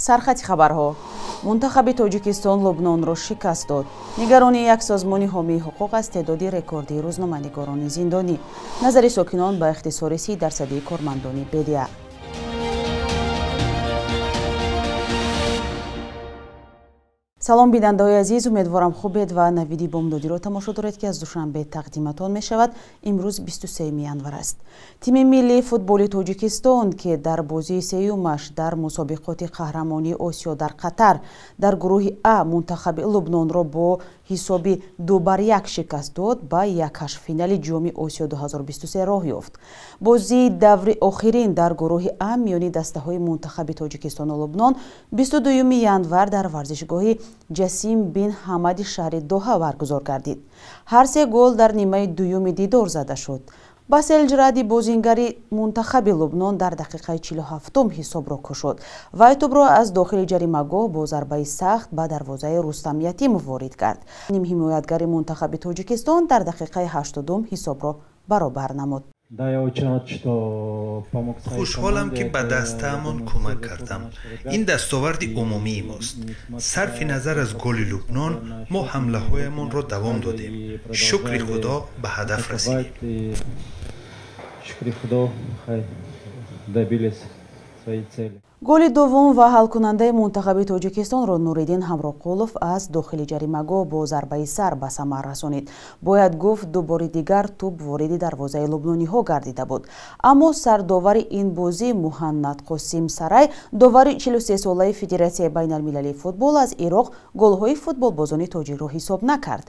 Сархати хабарҳо. Мунтахаби Тоҷикистон Лубнонро шикаст дод. Нигаронии як созмони ҳомии ҳуқуқ аз теъдоди рекордии рӯзноманигорони зиндонӣ. Назари сокинон ба ихтисори 30% кормандони бедия. Салом бинандаҳои азиз, умедворам хубед ва навиди бомдодиро тамошо доред, ки аз Душанбе тақдиматон мешавад. Имрӯз 23 январ аст. Тими миллии футболи Тоҷикистон, ки дар бозии сеюмаш дар мусобиқоти қаҳрамонии Осиё дар Қатар дар гурӯҳи А мунтахаби Лубнонро бо ҳисоби 2-1 шикаст дод, ба якҳаштфинали Ҷоми Осиё 2023 роҳ ёфт. Бозии даври охирин дар гурӯҳи А миёни дастаҳои мунтахаби Тоҷикистону Лубнон 22 январ дар варзишгоҳи Ҷасим бин Ҳамади шаҳри Доҳа баргузор гардид. Ҳар се гол дар нимаи дуюми дидор зада шуд. Басел Ҷради, бозингари мунтахаби Лубнон, дар дақиқаи 47-ум ҳисобро кушод. Вай тӯбро аз дохили ҷаримагоҳ бо зарбаи сахт ба дарвозаи Рустам Ятимов ворид кард. Нимҳимоятгари мунтахаби Тоҷикистон дар дақиқаи 80-ум ҳисобро баробар намуд. Хушҳолам, ки ба дастаамон кӯмак кардам. Ин дастоварди умумии мост. Сарфи назар аз голи Лубнон, мо ҳамлаҳоямонро давом додем. Шукри Худо, ба ҳадаф расидем. Голи дуввум ва ҳалкунандаи мунтахаби Тоҷикистонро Нуриддин Ҳамроқулов аз дохили ҷаримагоҳ бо зарбаи сар ба самар расонид. Бояд гуфт, ду бори дигар тӯб вориди дарвозаи лубнониҳо гардида буд. Аммо сардовари ин бозӣ Муҳаннад Қосим Сарай, довари 43-солаи Федератсияи байналмилалии футбол аз Ироқ, голҳои футболбозони тоҷикро ҳисоб накард.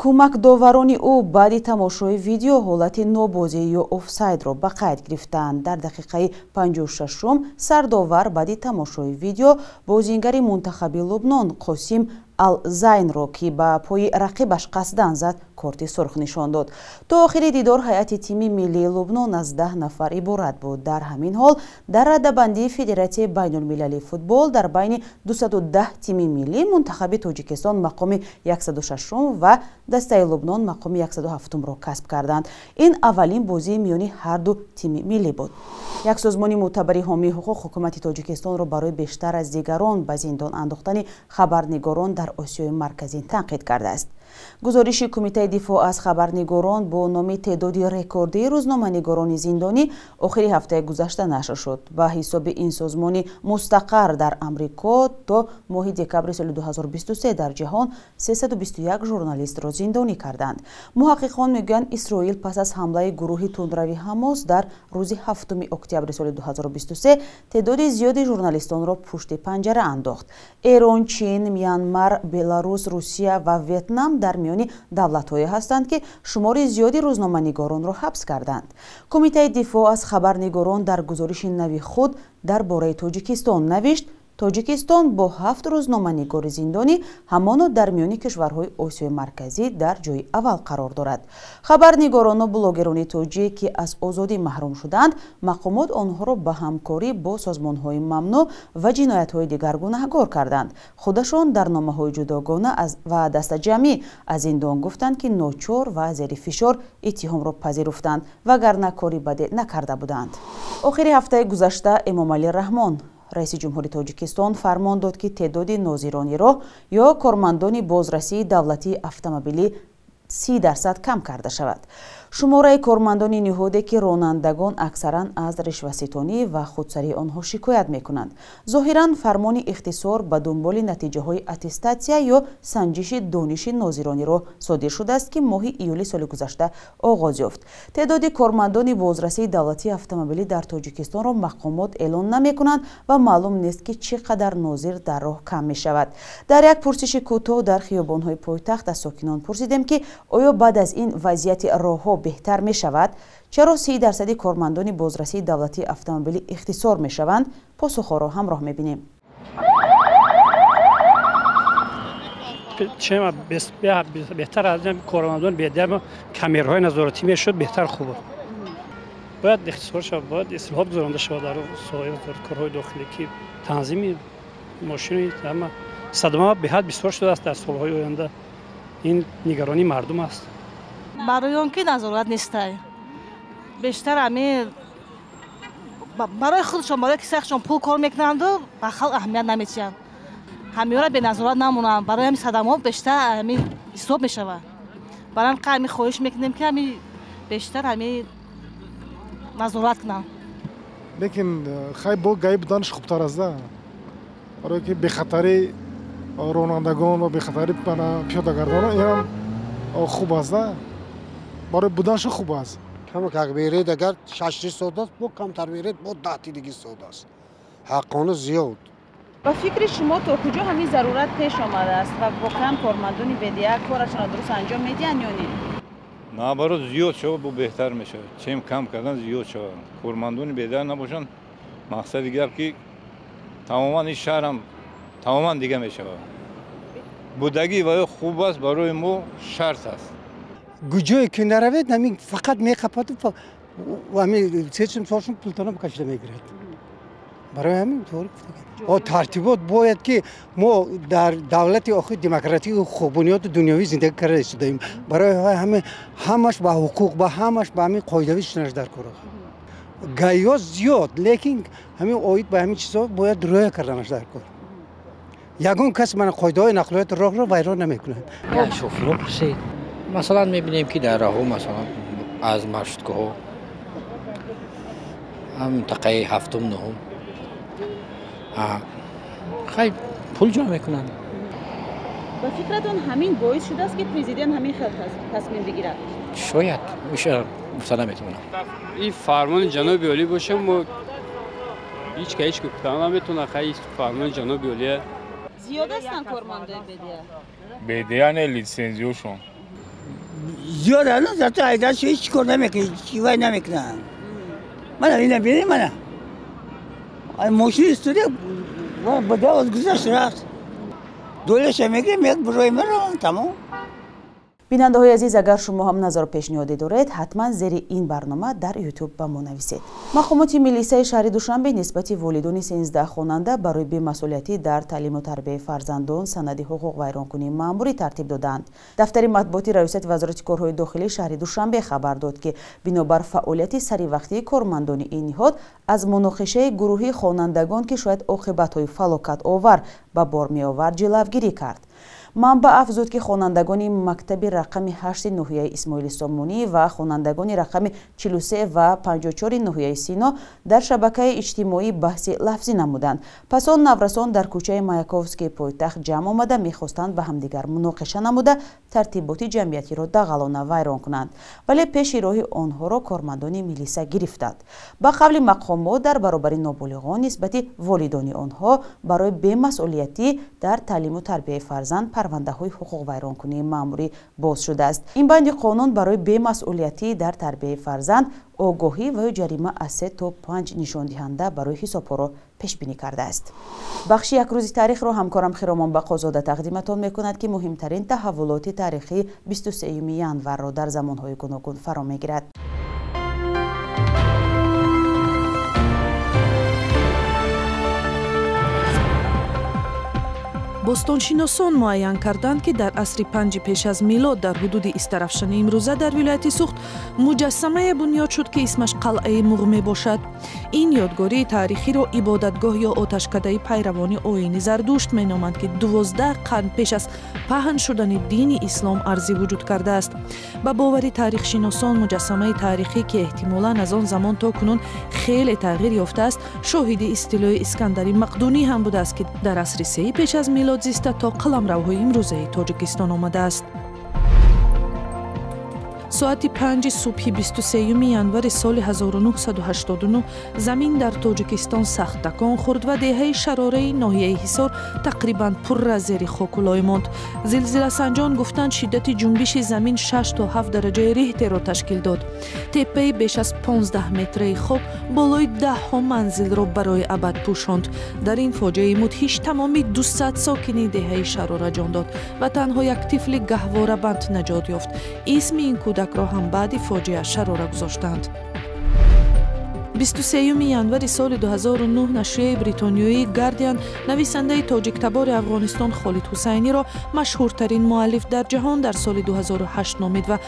Кӯмакдоварони ӯ баъди тамошои видео ҳолати нобозӣ ё офсайдро ба қайд гирифтанд. Дар дақиқаи 56-ум сардовар баъди тамошои видео бозингари мунтахаби Лубнон Қосим Алзайнро, ки ба пои рақибаш қасдан зад, корти сурх нишон дод. То охири дидор ҳайати тими миллии Лубнон аз 10 нафар иборат буд. Дар ҳамин ҳол дар радабандии Федератсияи байнулмилалии футбол дар байни 210 тими миллӣ мунтахаби Тоҷикистон мақоми 106-ум ва дастаи Лубнон мақоми 107-умро касб карданд. Ин аввалин бозии миёни ҳар ду тими миллӣ буд. Як созмони мӯътабари ҳомии ҳуқуқ ҳукумати Тоҷикистонро барои бештар аз дигарон ба зиндон андохтани хабарнигорон дар Осиёи Марказӣ танқид кардааст. Гузориши Кумитаи дифоъ аз хабарнигорон бо номи теъдоди рекордии рӯзноманигорони зиндонӣ охири ҳафтаи гузашта нашр шуд. Ба ҳисоби ин созмони мустақар дар Амрико то моҳи декабри соли 2023 дар ҷаҳон 321 журналистро зиндонӣ карданд. Муҳаққиқон мегӯянд, Исроил пас аз ҳамлаи гурӯҳи тундрави Ҳамос дар рӯзи 7 октябри соли 2023 теъдоди зиёди журналистонро пушти панҷара андохт. Эрон, Чин, Мянмар, Беларус, Русия ва Ветнам дар миёни давлатҳое ҳастанд, ки шумори зиёди рӯзноманигоронро ҳабс карданд. Кумитаи дифоъ аз хабарнигорон дар гузориши нави худ дар бораи Тоҷикистон навишт: Тоҷикистон бо 7 рӯзноманигори зиндонӣ ҳамоно дар миёни кишварҳои Осиёи Марказӣ дар ҷои аввал қарор дорад. Хабарнигорону блогерони тоҷик, ки аз озодӣ маҳрум шуданд, мақомот онҳоро ба ҳамкорӣ бо созмонҳои мамнӯъ ва ҷиноятҳои дигар гунаҳгор карданд. Худашон дар номаҳои ҷудогона ва дастаҷамъӣ аз зиндон гуфтанд, ки ночор ва зери фишор иттиҳомро пазируфтанд, вагарна кори баде накарда буданд. Охири ҳафтаи гузашта Эмомалӣ Раҳмон, раиси ҷумҳури Тоҷикистон, фармон дод, ки теъдоди нозирони роҳ ё кормандони бозрасии давлатии автомобилӣ 30% кам карда шавад. Шумораи кормандони ниҳоде, ки ронандагон аксаран аз ришваситонӣ ва худсарии онҳо шикоят мекунанд. Зоҳиран фармони ихтисор ба дунболи натиҷаҳои аттестатсия ё санҷиши дониши нозирони роҳ содир шудааст, ки моҳи июли соли гузашта оғоз ёфт. Теъдоди кормандони бозрасии давлатии автомобилӣ дар Тоҷикистонро мақомот эълон намекунанд ва маълум нест, ки чӣ қадар нозир дар роҳ кам мешавад. Дар як пурсиши кӯтоҳ дар хиёбонҳои пойтахт аз сокинон пурсидем, ки оё баъд аз ин вазъияти роҳҳо беҳтар мешавад? Чаро 30% кормандони бозрасии давлатии автомобилӣ ихтисор мешаванд? Посухҳоро ҳамроҳ мебинем. Беҳтар аз кормандон камераҳои назоратӣ мешуд, беҳтар хуб буд. Бояд ихтисор шавад, бояд ислоҳот гузаронда шавад дар соҳаи корҳои дохилӣ, ки танзими мошини ҳама садама беҳад бисёр шудааст дар солҳои оянда. Ин нигаронии мардум аст. Барои он ки назорат нестай. Бештар ҳамин Барои худшон, барои кисаашон пул кор мекунанду ба халқ аҳамият намедиҳанд. Ҳамиёра беназорат намонанд. Барои ҳамин садамаҳо бештар ҳамин ҳисоб мешавад. Барои ҳамин ҳамин хоҳиш мекунем, ки ҳамин бештар ҳамин назорат кунанд. Лекин хай бо ГАИ буданаш хубтар аст, да, барое ки бехатари ронандагон ва бехатари пиёдагардонон инам хуб аст, да, барои буданашо хуб аст. Камакак меред, агар шашти соат аст, бо камтар меред, бо даҳти диги соат аст. Ҳаққона зиёд. Ба фикри шумо, то куҷо ҳамин зарурат пеш омадааст ва воқеан кормандони БДА корашонро дуруст анҷом медиҳанд ё не? Наоборот, зиёд шавад, бо беҳтар мешавад. Чем кам кардан, зиёд шавад. Кормандони БДА набошанд, мақсади гап ки тамоман ин шаҳрам тамоман дига мешавад. Будагӣ ва ё хуб аст, барои мо шарт аст. Куҷое ки наравед, ҳамин фақат меқападу ҳамин сечум солшум пултона кашида мегирад. Барои ҳамин тартибот бояд, ки мо дар давлати охир демократию ҳуқуқбунёду дунёвӣ зиндагӣ карда истодаем. Барои ҳамин ҳамаш ба ҳуқуқ, ба ҳамаш ба ҳамин қоидавӣ шунаш дар кор. ГАИ ҳо зиёд, лекин ҳамин оид ба ҳамин чизҳо бояд риоя карданаш дар кор. Ягон кас мана қоидаҳои нақлиёти роҳро вайрон намекунад. Шофирро пурсед. Масалан, мебинем, ки дар роҳҳо, масалан, аз маршруткаҳо минтақаи ҳафтум, нуҳум хай пул ҷамъ мекунанд. Ба фикратон, ҳамин боис шудааст, ки президент ҳамин хел тасмим бигирад? Шояд, гуфта наметавонам. Ин фармони ҷаноби олӣ боша, мо ҳеч ка ҳеч гуфта наметавонад. Хай, фармони ҷаноби олия. Зиёд ҳастанд кормандои БДА? БДА не, литсензиёшон зиёд. Ҳанӯз зато айдашо ҳеч кор намекунад, вай намекунанд. Мана ина бинед, мана мошини истода, БДА гузашт, рафт. Долаша мегирем, як бирои меравам, тамом. Бинандаҳои азиз, агар шумо ҳам назару пешниҳоде доред, ҳатман зери ин барнома дар Ютуб ба мо нависед. Мақомоти милисаи шаҳри Душанбе нисбати волидони 13 хонанда барои бемасъулиятӣ дар таълиму тарбияи фарзандон санади ҳуқуқвайронкунии маъмурӣ тартиб додаанд. Дафтари матбуоти раёсати Вазорати корҳои дохилии шаҳри Душанбе хабар дод, ки бинобар фаъолияти саривақтии кормандони ин ниҳод аз муноқишаи гурӯҳии хонандагон, ки шояд оқибатҳои фалокатовар ба бор меовард, ҷилавгирӣ кард. Манбаъ афзуд, ки хонандагони мактаби рақами 8 ноҳияи Исмоили Сомонӣ ва хонандагони рақами 43 ва 54 ноҳияи Сино дар шабакаи иҷтимоӣ баҳси лафзӣ намуданд. Пас он наврасон дар кӯчаи Маяковскии пойтахт ҷамъ омада, мехостанд ба ҳамдигар муноқиша намуда, тартиботи ҷамъиятиро дағалона вайрон кунанд, вале пеши роҳи онҳоро кормандони милиса гирифтанд. Ба қавли мақомот, дар баробари ноболиғон нисбати волидони онҳо барои бемасъулиятӣ дар таълиму тарбияи фарзанд парвандаҳои ҳуқуқвайронкунии маъмурӣ боз шудааст. Ин банди қонун барои бемасъулиятӣ дар тарбияи фарзанд огоҳӣ ва ё ҷарима аз 3 то 5 нишондиҳанда барои ҳисобҳоро пешбинӣ кардааст. Бахши якрӯзи таърихро ҳамкорам Хиромон Бақозода тақдиматон мекунад, ки муҳимтарин таҳаввулоти таърихии 23 январро дар замонҳои гуногун фаро мегирад. Бостоншиносон муайян карданд, ки дар асри панҷи пеш аз милод дар ҳудуди Истарафшани имрӯза дар вилояти Сухт муҷассамае бунёд шуд, ки исмаш Қалъаи Муғ мебошад. Ин ёдгории таърихиро ибодатгоҳ ё оташкадаи пайравони оини Зардушт меноманд, ки 12 қарн пеш аз паҳн шудани дини ислом арзи вуҷуд кардааст. Ба бовари таърихшиносон, муҷассамаи таърихӣ, ки эҳтимолан аз он замон то кунун хеле тағйир ёфтааст, шоҳиди истилои Искандари Мақдунӣ ҳам будааст, ки дар асри сеи пеш аз милод зиста то қаламравҳои имрӯзаи Тоҷикистон омадааст. Соати 5 субҳи 23 январи соли 1989 замин дар Тоҷикистон сахт такон хӯрд ва деҳаи Шарораи ноҳияи Ҳисор тақрибан пурра зери хоку лой монд. Зилзиласанҷон гуфтанд, шиддати ҷунбиши замин 6 то 7 дараҷаи Рихтерро ташкил дод. Теппаи беш аз 15 метраи хок болои даҳҳо манзилро барои абад пӯшонд. Дар ин фоҷиаи мудҳиш тамоми 200 сокини деҳаи Шарора ҷон дод ва танҳо як тифли гаҳворабанд наҷот ёфт. Исми ин кӯдакро ҳам баъди фоҷиа Шарора гузоштанд. 23 январи соли 2009 нашрияи бритониёии Гардиан нависандаи тоҷиктабори Афғонистон Холид Ҳусайниро машҳуртарин муаллиф дар ҷаҳон дар соли 2008 номид ва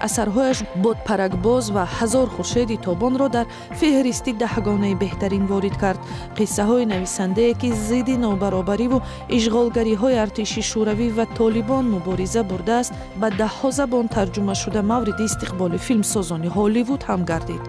асарҳояш Бодпаракбоз ва Ҳазор хуршеди тобонро дар феҳристи даҳгонаи беҳтарин ворид кард. Қиссаҳои нависандае ки зидди нобаробариву ишғолгариҳои артиши Шӯравӣ ва Толибон мубориза бурдааст, ба даҳҳо забон тарҷума шуда мавриди истиқболи филмсозони Ҳолливуд ҳам гардид.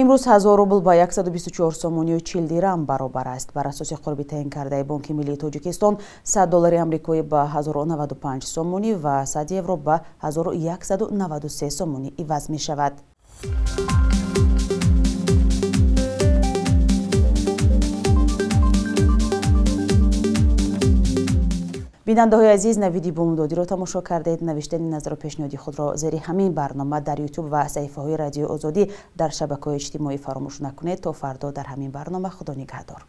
Имрӯз 1000 рубл ба 124 сомонию 40 дирам баробар аст. Бар асоси қурби таъин кардаи Бонки миллии Тоҷикистон 100 доллари амрикоӣ ба 1095 сомонӣ ва 100 евро ба 1193 сомонӣ иваз мешавад. Бинандаҳои азиз, навиди бомдодиро тамошо кардед. Навиштани назару пешниҳоди худро зери ҳамин барнома дар Ютуб ва саҳифаҳои Радиои Озодӣ дар шабакаҳои иҷтимоӣ фаромӯш накунед. То фардо дар ҳамин барнома, Худо нигаҳдор.